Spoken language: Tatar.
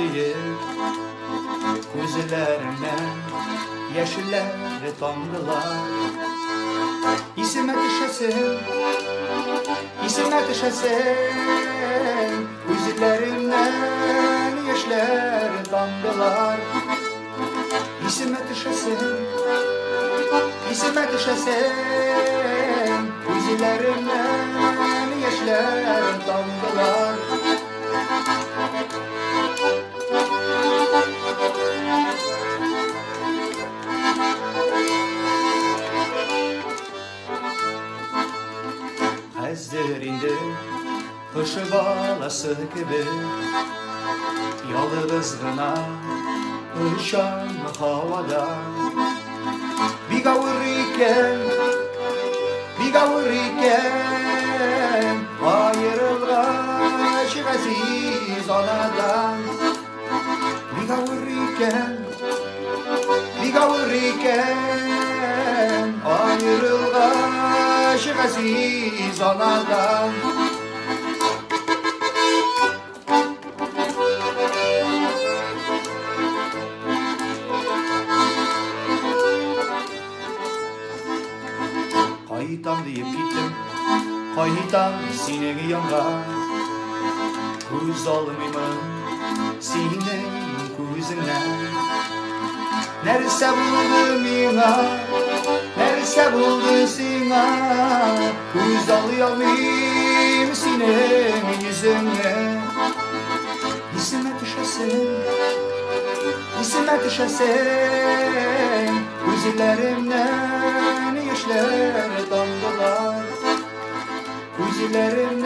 диеп, күзләремнән яшьләр тамдылар. Исемә төшәсең, исемә төшәсең, күзләремнән яшьләр тамдылар. Исемә төшәсең, исемә төшәсең, күзләремнән яшьләр тамдылар. Хәзер инде кош баласы кебек ялгыз гына очам һавада. Бик авыр икән, бик авыр икән аерылгач газиз анадан. Бик авыр икән, бик авыр икән аерылгач газиз анадан. Кайтам диеп киттем, кайтам синең янга. Күз алмыймын синең күзеңнән. Нәрсә булды миңа, нәрсә булды сиңа? Күз алмыйм синең йөзеңне. Исемә төшәсең, исемә төшәсең, күзләремнән яшьләр тамдылар. Күзләремнән